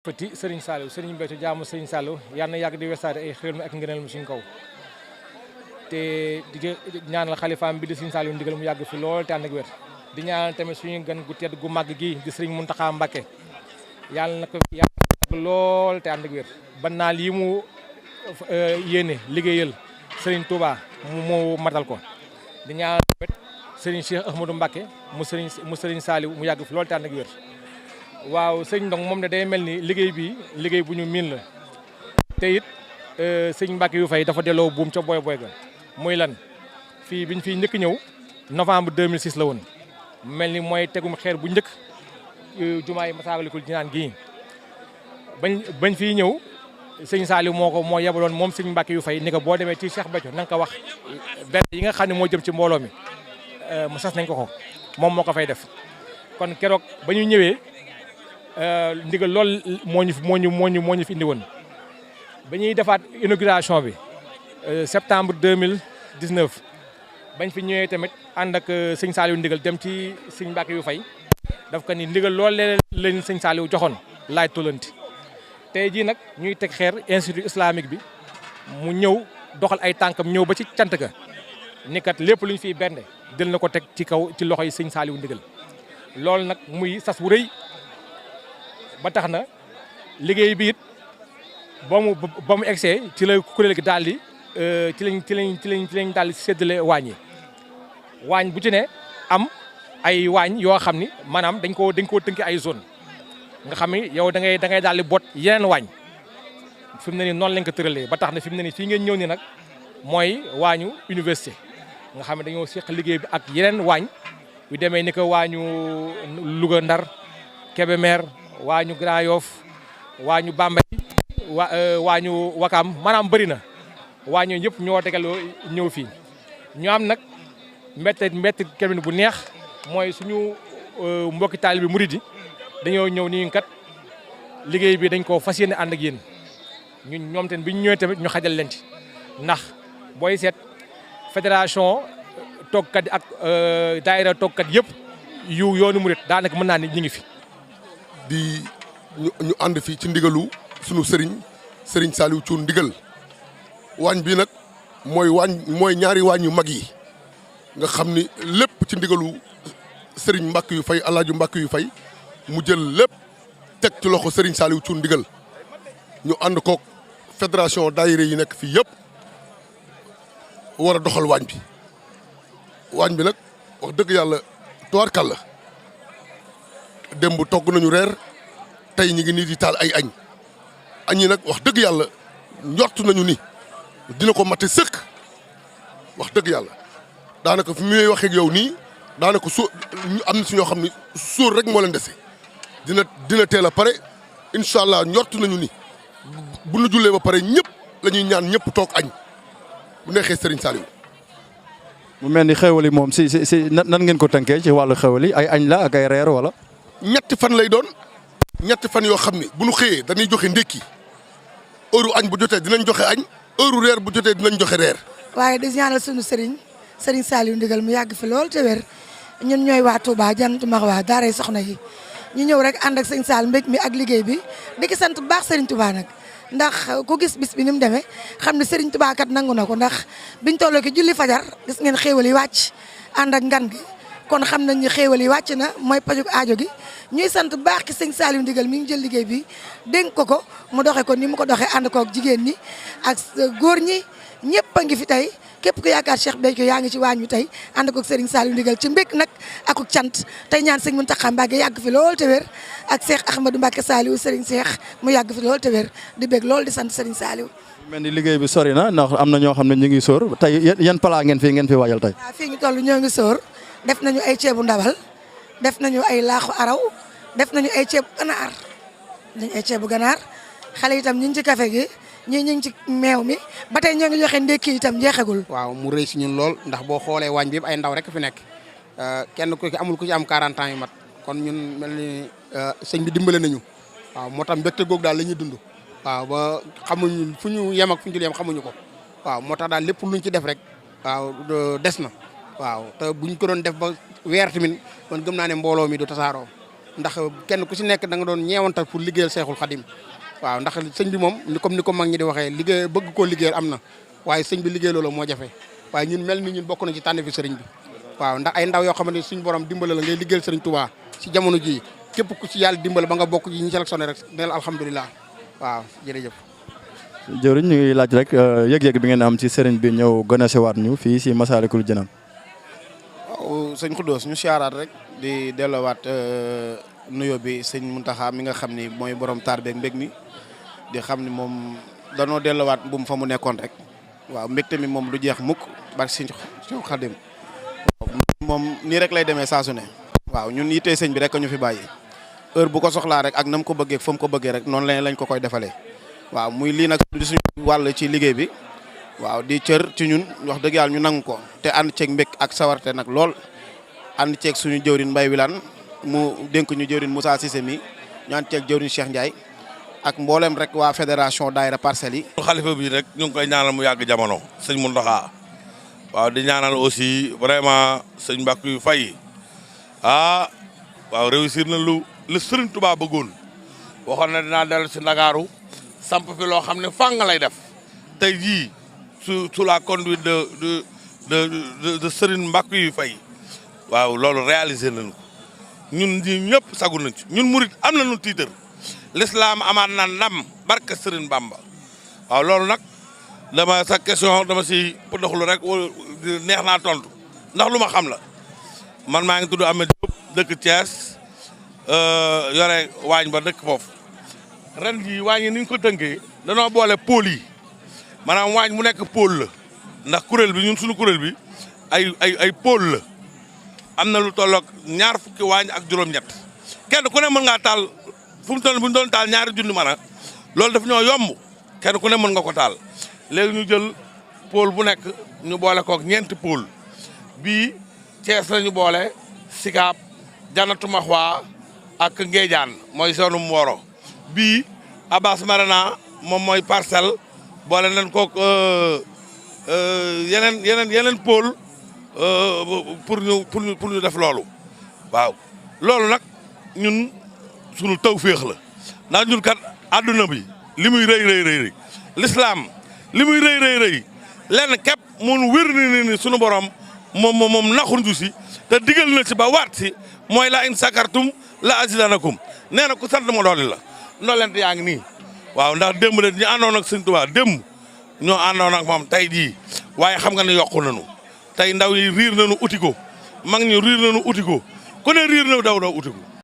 fëti Serigne Saliou Serigne Béthio jaamu Serigne Saliou yal na yàgg di wesaare ay xéwal mi ak ngëneel mu suñ kaw te di ñaanal xalifaam bi di Serigne Saliou ndigal mu yàgg fi lool te ànd ak wér di ñaanal tamit suñu gan gu tedd gu màgg gi di Serigne Mountakha Mbacké yàlla na ko yàgg lool te ànd ak wér ba naa lii mu yéene liggéeyal Serigne Touba mu matal ko di ñaanal tamit Serigne Cheikh Ahmadou Mbacké mu Serigne Saliou mu yàgg fi lool te ànd ak wér. waaw sëñ Ndong moom ne day mel ni liggéey bi liggéey bu ñu miin la te it sëñ Mbacke yu fay dafa delloo buum ca boy ga muy lan fii biñ fiy njëkk ñëw novembre 2006 la woon mel ni mooy tegum xeer bu njëkk jumaay Masaalikul Jinaan gii bañ fiy ñëw sëñ Saliou moo yebaloon moom sëñ Mbacke yu fay ni ko boo demee ci Cheikh Béthio na nga ko wax benn yi nga xam ne moo jëm ci mbooloo mi mu sas nañ ko moom moo ko fay def kon keroog ba ñu ñëwee ndigal lool moo ñu fi indi woon ba ñuy defaat inauguration bi septembre 2019 bañ fi ñëwee tamit ànd ak sëñ Saliou ndigal dem ci sëñ Mbacke yu fay daf ko ni ndigal lool leen sëñ Saliou joxoon laaj tollanti tey jii nag ñuy teg xeer institut islamique bi mu ñëw doxal ay tànkam ñëw ba ci cant ga ni kat lépp lu ñu fiy bernde jël na ko teg ci kaw ci loxo yi sëñ Saliou ndigal loolu nag muy sas wu rëy ba tax na liggéey bi it ba mu egsee ci la kuréel gi daal di ci lañ daal di séddale waañ bu ci ne am ay waañ yoo xam ni maanaam dañ koo tënki ay zone nga xam ni yow da ngay daal di boot yeneen waañ fi mu ne nii noonu lañ ko tëralee ba tax na fi mu ne nii fii ngeen ñëw ni nag mooy waañu université nga xam ne dañoo seq liggéey bi ak yeneen waañ yu demee ni ko waañu Louga Ndar Kébémer waañu Grand Yoff waañu Bambey waañu Wakam maanaam bëri na waañu yëpp ñoo tegaloo ñëw fii ñu am nag mbett kenn bu neex mooy suñu mbokki taalibe bi murid yi dañoo ñëw nii kat liggéey bi dañ ko fas yéene ànd ak yéen ñoom tamit bi ñu ñëwee tamit ñu xajal leen ci ndax booy seet fédération toogkat yi ak daayira toogkat yëpp yu yoonu murid daanaka mën naa ni ñu ngi fi. ñu ànd fii ci ndigalu sunu sëriñ Saliou Thioune ndigal waañ bi nag mooy ñaari waañ yu mag yi nga xam ni lépp ci ndigalu sëriñ Mbacke yu fay Alaaji Mbacke yu fay mu jël lépp teg ci loxo sëriñ Saliou Thioune ndigal ñu ànd kook fédération daayira yi nekk fii yëpp war a doxal waañ bi nag wax dëgg yàlla tubaarkàlla démb togg nañu reer tey ñu ngi nii di taal ay añ yi nag wax dëgg yàlla njort nañu ni dina ko mate sëkk wax dëgg yàlla daanaka fi muy waxee ak yow nii daanaka am na si ñoo xam ne suur rek moo leen dese dina teel a pare incha allah njort nañu ni bu nu jullee ba pare ñëpp la ñuy ñaan ñëpp toog añ bu neexee Serigne Saliou. mu mel ni xéwal yi moom si nan ngeen ko tënkee ci wàllu xéwal yi ay añ la ak ay reer wala. ñetti fan lay doon ñetti fan yoo xam ni bu nu xëyee dañuy joxe ndékki heure añ bu jotee dinañ joxe añ heure reer bu jotee dinañ joxe reer. waaye di ñaanal sunu Serigne Saliou ndigal mu yàgg fi lool te wér ñun ñooy waa Touba Jannatul Mahwa daaray soxna yi ñu ñëw rek ànd ak sëñ Sall mbég mi ak liggéey bi di ki sant bu baax Serigne Touba nag ndax ku gis bis bi ni mu demee xam ne Serigne Touba kat nangu na ko ndax biñ tolloo ki julli fajar gis ngeen xéewal yi wàcc ànd ak ngan gi kon xam nañ ni xéewal yi wàcc na mooy pajuk aajo gi ñuy sant baax ki sëñ Saliou ndigal mi ngi jël liggéey bi dénk ko mu doxee ko ni mu ko doxee ànd ko ak jigéen ñi ak góor ñi ñëpp a ngi fi tey képp ku yaakaar Cheikh Béthio yaa ngi ci waañ wi tey ànd ko ak Serigne Saliou ndigal ci mbég nag ak cant tey ñaan sëñ Mountakha Mbacké yàgg fi lool te wér ak Cheikh Ahmadou Mbacké Saliou Serigne Cheikh mu yàgg fi lool te wér di bég lool di sant Serigne Saliou. mel ni liggéey bi sori na ndax am na ñoo xam ne ñu ngi sóor tey yan plat ngeen fi waajal tey. waaw fii ñu toll ñoo ngi sóor def nañu ay ceebu ndawal def nañu ay laaxu araw def nañu ay ceebu ganaar xale itam ñu ngi ci café gi ñii ñu ngi ci meew mi ba tey ñoo ngi joxe ndékki itam jeexagul. waaw mu rëy si ñun lool ndax boo xoolee waañ bi yëpp ay ndaw rek fi nekk kenn ku ci amul ku ci am 40 ans yu mat kon ñun mel ni sëñ bi dimbale nañu waaw moo tax mbégte googu daal la ñuy dund waaw ba xamuñu fu ñu yem ak fu ñu dul yem xamuñu ko waaw moo tax daal lépp luñ ci def rek waaw des na waaw te buñ ko doon def ba weer tamit man gëm naa ne mbooloo mi du tasaaroo ndax kenn ku si nekk da nga doon ñeewantal pour liggéeyal Seexul Xadim waaw ndax sëñ bi moom comme ni ko mag ñi di waxee liggéey bëgg koo liggéeyal am na waaye sëñ bi liggéey loolu moo jafe waaye ñun mel ni ñun bokk na ci tànn fi sëriñ bi waaw ndax ay ndaw yoo xamante ni suñu borom dimbale la ngay liggéeyal sëriñ Touba si jamono ji képp ku ci yàlla dimbale ba nga bokk ji ñu sélectionné rek neel alhamdulilah waaw jërëjëf. jëwriñ ñu ngi laaj rek yëg-yëg bi ngeen am ci sëriñ bi ñëw gën a sewaat ñu fii si Massalikul Jinaan. waaw sëñ Khoudoss ñu siyaaraat rek di delloowaat nuyoo bi sëñ Mountakha mi nga xam ni mooy borom taar beeg mbég mi di xam ni moom danoo delloowaat mbuum fa mu nekkoon rek waaw mbégte mi moom du jeex mukk barke sëñ Xadim moom nii rek lay demee saa su ne waaw ñun yittee sëñ bi rek ñu fi bàyyi heure bu ko soxlaa rek ak nam ko bëggee fa mu ko bëggee rek noonu lañ ko koy defalee waaw muy lii nag di suñu wàll ci liggéey bi waaw di cër ci ñun wax dëgg yàlla ñu nangu ko te ànd ceeg mbég ak sawarte nag lool ànd ceeg suñu jëwrin Mbaye Wilane mu dénk ñu jëwrin Moussa Cissé mi ñu ànd ceeg jëwrin Cheikh Ndiaye ak mboolem rek waa fédération daayira Parcelles yi. xalifa bi rek ñu ngi koy ñaanal mu yàgg jamono sëñ Mountakha waaw di ñaanal aussi vraiment sëñ Mbackiyou Faye waaw réussir na lu Serigne Touba bëggoon waxoon na dinaa dellu si Ndakaaru samp fi loo xam ne fang lay def tey jii sous la conduite de Serigne Mbackiyou Faye waaw loolu réalisé nañu ko ñun ñi ñëpp sagu nañ ci ñun murit am nañu tiitar l'islam amaat na ndam barke Serigne Bamba waaw loolu nag dama sa question dama si doxlu rek neex naa tontu ndax lu ma xam la man maa ngi tudd Ahmed Diop dëkk Thiès yore waañ ba dëkk foofu ren jii waañ yi ni ñu ko tënkee danoo boole pôle yi maanaam waañ mu nekk pôle la ndax kuréel bi ñun suñu kuréel bi ay pôle la am na lu tolloog ñaar fukki waañ ak juróom-ñett kenn ku ne mën ngaa taal fu mu toll bu ñu doon taal ñaari junni mën a loolu daf ñoo yomb kenn ku ne mën nga ko taal léegi ñu jël pôle bu nekk ñu boole koog ñeenti pôle bii Thiès la ñu boole Sicap Janatu Mahwa ak Ngéejaan mooy zone Mboro bii Abbas Marana moom mooy Parcelles boole nañ koog yeneen pôle pour ñu def loolu waaw loolu nag ñun sunu tawféex la ndax ñun kat àdduna bi li muy rëy l'islam li muy rëy lenn képp mun wér ni sunu borom moom naxuñu si te digal na ci ba waat si mooy la in sakartum la azidanakum nee na ku sant ma dooli la ndoolent yaa ngi nii waaw ndax démb de ñu àndoon ak Sëñ Tuubaa démb ñoo àndoon ak moom tey jii waaye xam nga ne yokku nañu tey ndaw yi riir nañu uti ko mag ñi riir nañu uti ko ku ne riir na daw uti ko